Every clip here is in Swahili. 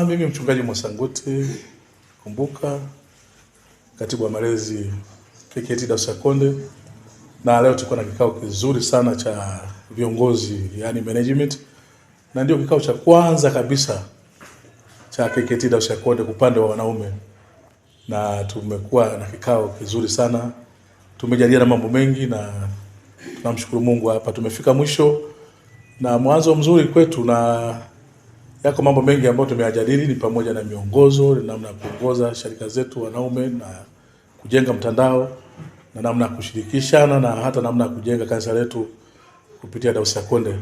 Mimi mchungaji Mwasanguti Kumbuka, katibu wa malezi KKKT Dayosisi ya Konde, na leo tulikuwa na kikao kizuri sana cha viongozi, yani management, na ndio kikao cha kwanza kabisa cha KKKT Dayosisi ya Konde upande wa wanaume, na tumekuwa na kikao kizuri sana, tumejadiliana mambo mengi na tunamshukuru Mungu hapa tumefika mwisho na mwanzo mzuri kwetu, na yako mambo mengi ambayo tumeyajadili, ni pamoja na miongozo, namna ya kuongoza sharika zetu wanaume na kujenga mtandao na namna ya kushirikishana na hata namna ya kujenga kanisa letu kupitia Dayosisi ya Konde.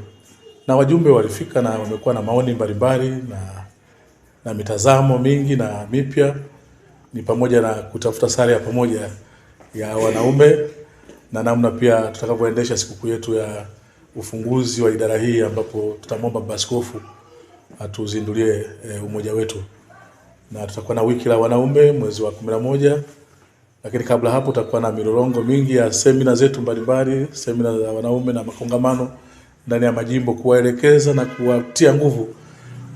Na wajumbe walifika na wamekuwa na maoni mbalimbali na mitazamo mingi na mipya, ni pamoja na kutafuta sare ya pamoja ya wanaume na namna pia tutakavyoendesha sikukuu yetu ya ufunguzi wa idara hii, ambapo tutamwomba Baba Askofu atuzindulie umoja wetu, na tutakuwa na wiki la wanaume mwezi wa 11, lakini kabla hapo tutakuwa na milolongo mingi ya semina zetu mbalimbali, semina za wanaume na makongamano ndani ya majimbo, kuwaelekeza na kuwatia nguvu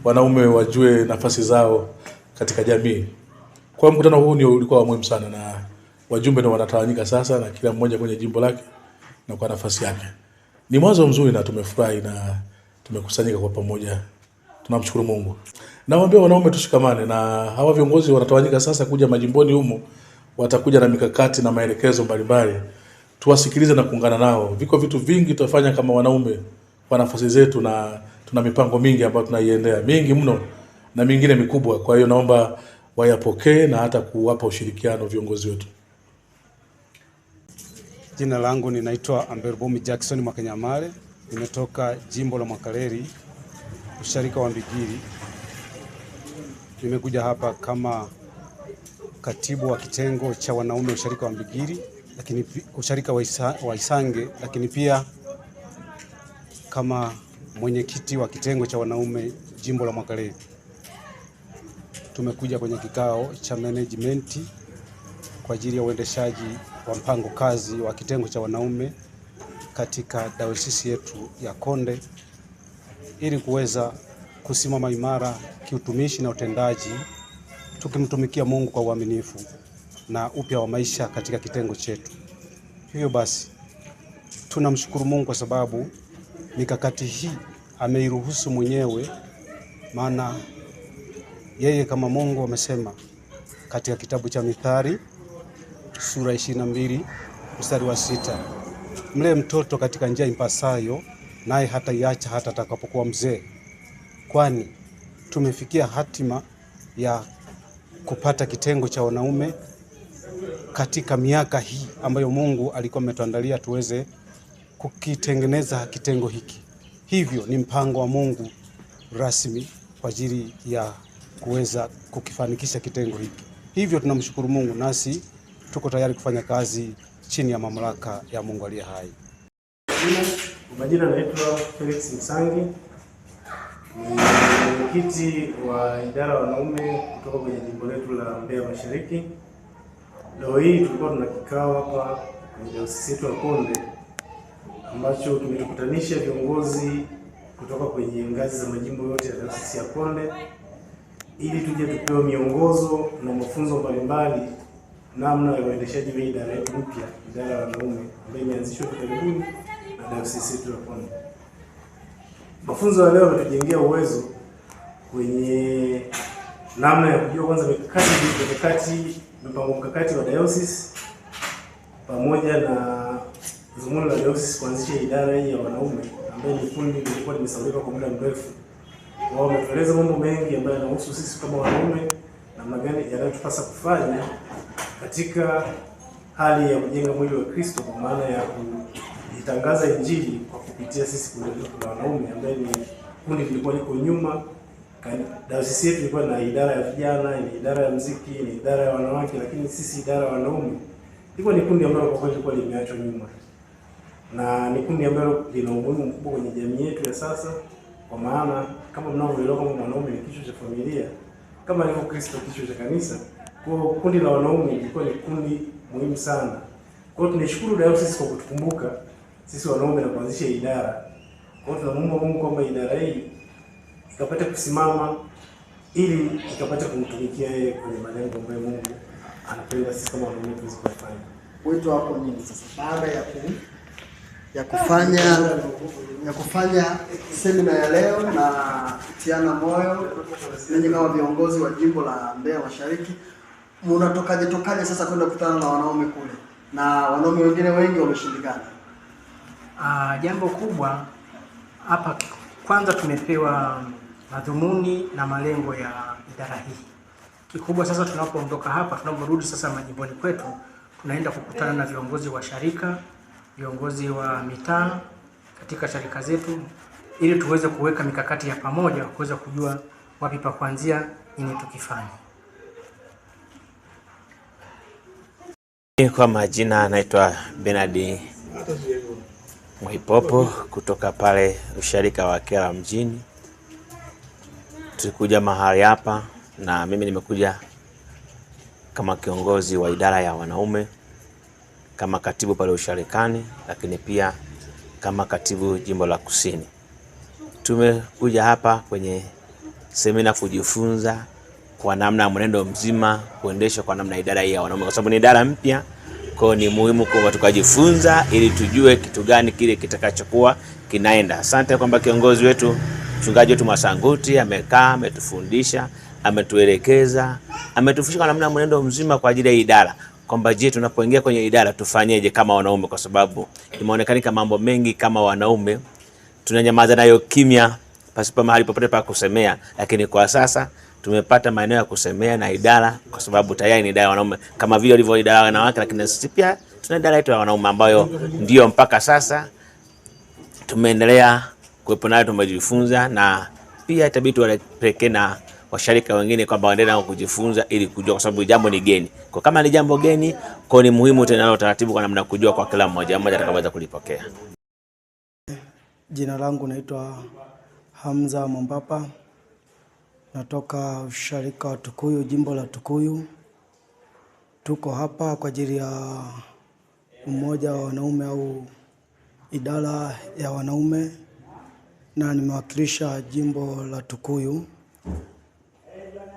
wanaume wajue nafasi zao katika jamii. Kwa mkutano huu ni ulikuwa wa muhimu sana, na wajumbe ndio wanatawanyika sasa, na kila mmoja kwenye jimbo lake na kwa nafasi yake. Ni mwanzo mzuri na tumefurahi na tumekusanyika kwa pamoja. Tunamshukuru Mungu. Nawaambia wanaume tushikamane, na hawa viongozi wanatawanyika sasa kuja majimboni humo, watakuja na mikakati na maelekezo mbalimbali. Tuwasikilize na kuungana nao. Viko vitu vingi tutafanya kama wanaume kwa nafasi zetu, na tuna mipango mingi ambayo tunaiendea, mingi mno na mingine mikubwa. Kwa hiyo naomba wayapokee na hata kuwapa ushirikiano viongozi wetu. Jina langu ninaitwa Amberbomi Jackson Mwakanyamale, nimetoka jimbo la Mwakaleli, usharika wa Mbigili. Nimekuja hapa kama katibu wa kitengo cha wanaume usharika wa Mbigili, lakini usharika wa Isange, lakini pia kama mwenyekiti wa kitengo cha wanaume jimbo la Mwakaleli. Tumekuja kwenye kikao cha management kwa ajili ya uendeshaji wa mpango kazi wa kitengo cha wanaume katika dayosisi yetu ya Konde, ili kuweza kusimama imara kiutumishi na utendaji, tukimtumikia Mungu kwa uaminifu na upya wa maisha katika kitengo chetu. Hivyo basi tunamshukuru Mungu kwa sababu mikakati hii ameiruhusu mwenyewe, maana yeye kama Mungu amesema katika kitabu cha Mithali sura 22 mstari wa 6, mlee mtoto katika njia impasayo, naye hataiacha hata atakapokuwa mzee. Kwani tumefikia hatima ya kupata kitengo cha wanaume katika miaka hii ambayo Mungu alikuwa ametuandalia tuweze kukitengeneza kitengo hiki. Hivyo ni mpango wa Mungu rasmi kwa ajili ya kuweza kukifanikisha kitengo hiki. Hivyo tunamshukuru Mungu, nasi tuko tayari kufanya kazi chini ya mamlaka ya Mungu aliye hai. Majina naitwa Felix Msangi, ni mwenyekiti wa idara ya wanaume kutoka kwenye jimbo letu la Mbeya Mashariki. Leo hii tulikuwa tuna kikao hapa kwenye dayosisi yetu ya Konde ambacho kimetukutanisha viongozi kutoka kwenye ngazi za majimbo yote ya dayosisi ya Konde ili tuje tupewe miongozo na mafunzo mbalimbali namna ya uendeshaji wa idara yetu mpya, idara ya wanaume ambayo imeanzishwa karibuni na dayosisi yetu ya Konde. Mafunzo ya leo yametujengea uwezo kwenye namna ya kujua kwanza mikakati, mpango mkakati wa dayosisi pamoja na dhumuni la dayosisi kuanzisha idara hii ya wanaume ambayo ni kundi lilikuwa limesaulika kwa muda mrefu. Wao wametueleza mambo mengi ambayo yanahusu sisi kama wanaume, namna gani yanayotupasa kufanya katika hali ya kujenga mwili wa Kristo, kwa maana ya kuitangaza Injili kwa kupitia sisi kundi la wanaume ambaye ni kundi lilikuwa liko nyuma. Dayosisi yetu ilikuwa na idara ya vijana, ni idara ya muziki, ni idara ya wanawake, lakini sisi idara ya wanaume ilikuwa ni kundi ambalo kwa kweli lilikuwa limeachwa nyuma, na ni kundi ambalo lina umuhimu mkubwa kwenye jamii yetu ya sasa, kwa maana kama mnavyoelewa kama mwanaume ni kichwa cha familia, kama alivyo Kristo kichwa cha kanisa. Kwa kundi la wanaume lilikuwa ni kundi muhimu sana. Kwa hiyo tunashukuru dayosisi kwa kutukumbuka sisi wanaume na kuanzisha idara. Kwa hiyo tunamuomba Mungu kwamba idara hii ikapate kusimama ili ikapate kumtumikia yeye kwenye malengo ambayo Mungu anapenda sisi kama wanaume tuweze kuyafanya. Wito wako nini sasa baada ya kufanya semina ya leo na kutiana moyo, ninyi kama viongozi wa jimbo la Mbeya Mashariki, mnatokaje tokaje sasa kwenda kukutana na wanaume kule, na wanaume wengine wengi wameshindikana? Jambo kubwa hapa, kwanza tumepewa madhumuni na malengo ya idara hii. Kikubwa sasa, tunapoondoka hapa, tunaporudi sasa majimboni kwetu, tunaenda kukutana na viongozi wa sharika, viongozi wa mitaa katika sharika zetu, ili tuweze kuweka mikakati ya pamoja kuweza kujua wapi pa kuanzia, nini tukifanya. Kwa majina naitwa Bernard Mwaipopo kutoka pale usharika wa Kyela mjini. Tulikuja mahali hapa na mimi nimekuja kama kiongozi wa idara ya wanaume, kama katibu pale usharikani, lakini pia kama katibu jimbo la Kusini. Tumekuja hapa kwenye semina kujifunza kwa namna mwenendo mzima kuendesha kwa namna idara hii ya wanaume, kwa sababu ni idara mpya. Kwa ni muhimu kwa tukajifunza ili tujue kitu gani kile kitakachokuwa kinaenda. Asante kwamba kiongozi wetu mchungaji wetu Mwasanguti amekaa, ametufundisha, ametuelekeza, ametufundisha kwa namna mwenendo mzima kwa ajili ya idara, kwamba je, tunapoingia kwenye idara tufanyeje kama wanaume, kwa sababu imeonekanika mambo mengi kama wanaume tunanyamaza nayo kimya pasipo mahali popote pa kusemea, lakini kwa sasa tumepata maeneo ya kusemea na idara, kwa sababu tayari ni idara ya wanaume kama vile ilivyo idara ya wanawake, lakini sisi pia tuna idara yetu ya wanaume ambayo ndio mpaka sasa tumeendelea kuwepo nayo, tumejifunza na pia itabidi tuwapelekee na washarika wengine kwamba waendelee nao kujifunza ili kujua, kwa sababu jambo ni geni. Kwa kama ni jambo geni, kwa ni muhimu tena na utaratibu kwa namna kujua kwa kila mmoja mmoja atakaweza kulipokea. Jina langu naitwa Hamza Mwambapa, natoka usharika wa Tukuyu, jimbo la Tukuyu. Tuko hapa kwa ajili ya umoja wa wanaume au idara ya wanaume, na nimewakilisha jimbo la Tukuyu.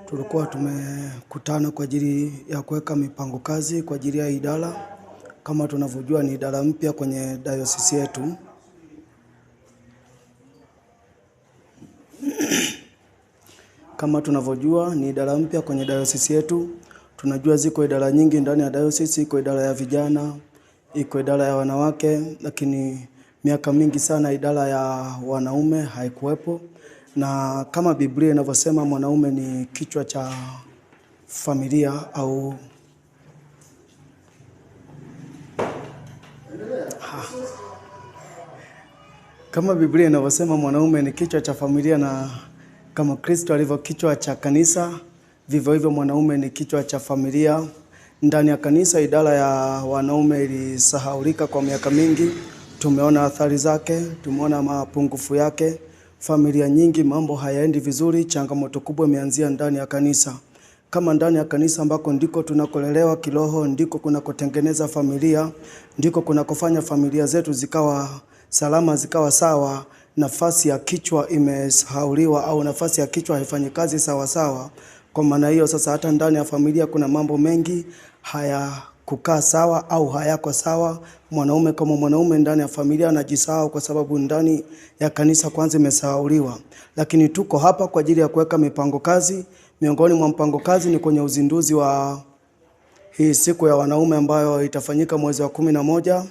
Tulikuwa tumekutana kwa ajili ya kuweka mipango kazi kwa ajili ya idara. Kama tunavyojua ni idara mpya kwenye dayosisi yetu. Kama tunavyojua ni idara mpya kwenye dayosisi yetu. Tunajua ziko idara nyingi ndani ya dayosisi, iko idara ya vijana, iko idara ya wanawake, lakini miaka mingi sana idara ya wanaume haikuwepo. Na kama Biblia inavyosema, mwanaume ni kichwa cha familia au kama Biblia inavyosema mwanaume ni kichwa cha familia, na kama Kristo alivyo kichwa cha kanisa, vivyo hivyo mwanaume ni kichwa cha familia. Ndani ya kanisa, idara ya wanaume ilisahaulika kwa miaka mingi. Tumeona athari zake, tumeona mapungufu yake. Familia nyingi mambo hayaendi vizuri. Changamoto kubwa imeanzia ndani ya kanisa. Kama ndani ya kanisa ambako ndiko tunakolelewa kiroho, ndiko kunakotengeneza familia, ndiko kunakofanya familia zetu zikawa salama, zikawa sawa. Nafasi ya kichwa imesahauliwa au nafasi ya kichwa haifanyi kazi sawa sawa. Kwa maana hiyo sasa, hata ndani ya familia kuna mambo mengi hayakukaa sawa au hayako sawa. Mwanaume kama mwanaume ndani ya familia anajisahau kwa sababu ndani ya kanisa kwanza imesahauliwa. Lakini tuko hapa kwa ajili ya kuweka mipango kazi. Miongoni mwa mpango kazi ni kwenye uzinduzi wa hii siku ya wanaume ambayo itafanyika mwezi wa 11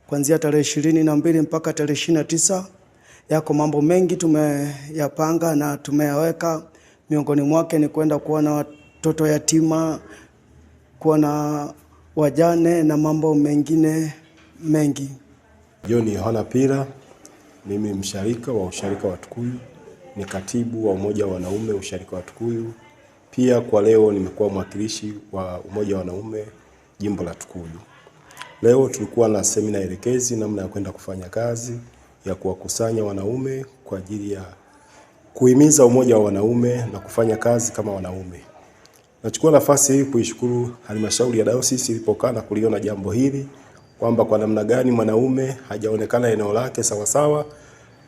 kuanzia tarehe 22 mpaka tarehe 29. Yako mambo mengi tumeyapanga na tumeyaweka. Miongoni mwake ni kwenda kuona watoto yatima, kuona wajane na mambo mengine mengi. John Yohana Pira, mimi msharika wa usharika wa Tukuyu, ni katibu wa umoja wa wanaume usharika wa Tukuyu. Pia kwa leo nimekuwa mwakilishi wa umoja wa wanaume jimbo la Tukuyu. Leo tulikuwa na semina elekezi namna ya kwenda kufanya kazi ya kuwakusanya wanaume kwa ajili ya kuhimiza umoja wa wanaume na kufanya kazi kama wanaume. Nachukua nafasi hii kuishukuru halmashauri ya dayosisi ilipokaa na kuliona jambo hili kwamba kwa namna gani mwanaume hajaonekana eneo lake sawasawa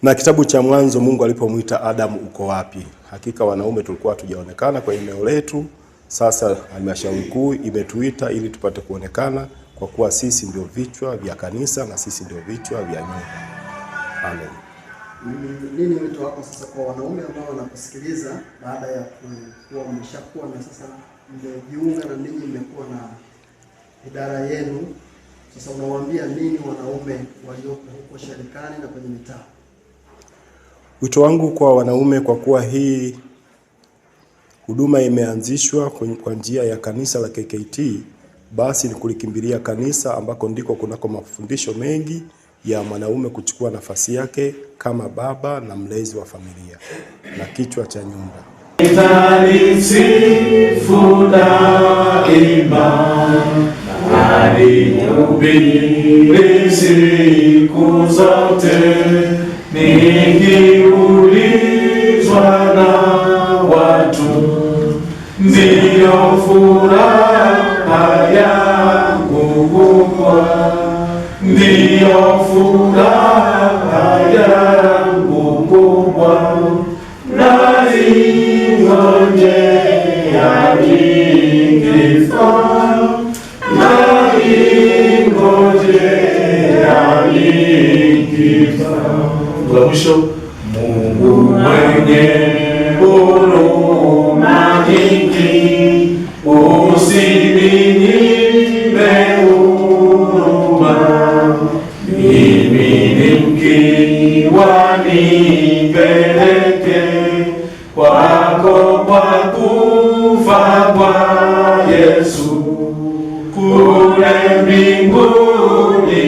na kitabu cha Mwanzo Mungu alipomuita Adamu, uko wapi? Hakika wanaume tulikuwa hatujaonekana kwa eneo letu. Sasa halmashauri kuu imetuita ili tupate kuonekana, kwa kuwa sisi ndio vichwa vya kanisa na sisi ndio vichwa vya nyumba. Amen. Nini wito wako sasa kwa wanaume ambao wanakusikiliza baada ya kuwa mmeshakuwa na sasa mmejiunga na ninyi mmekuwa na idara yenu, sasa unawaambia nini wanaume walioko huko sharikani na kwenye mitaa? Wito wangu kwa wanaume, kwa kuwa hii huduma imeanzishwa kwa njia ya kanisa la KKT, basi ni kulikimbilia kanisa ambako ndiko kunako mafundisho mengi ya mwanaume kuchukua nafasi yake kama baba na mlezi wa familia na kichwa cha nyumba. Nitalisifu daima, nalihubiri siku zote, nikiulizwa na watu, ndiyo furaha yangu kubwa, ndiyo furaha yangu kubwa, naingojea nikifa, naingojea nikifa. La mwisho, Mungu mwenye huruma nyingi, usininyime huruma, mimi ni mkiwa, nipeleke kwako kwa kufa kwa Yesu, kule mbinguni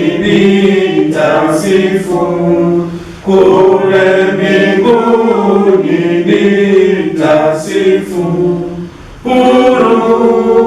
nitasifu, kule mbinguni nitasifu huruma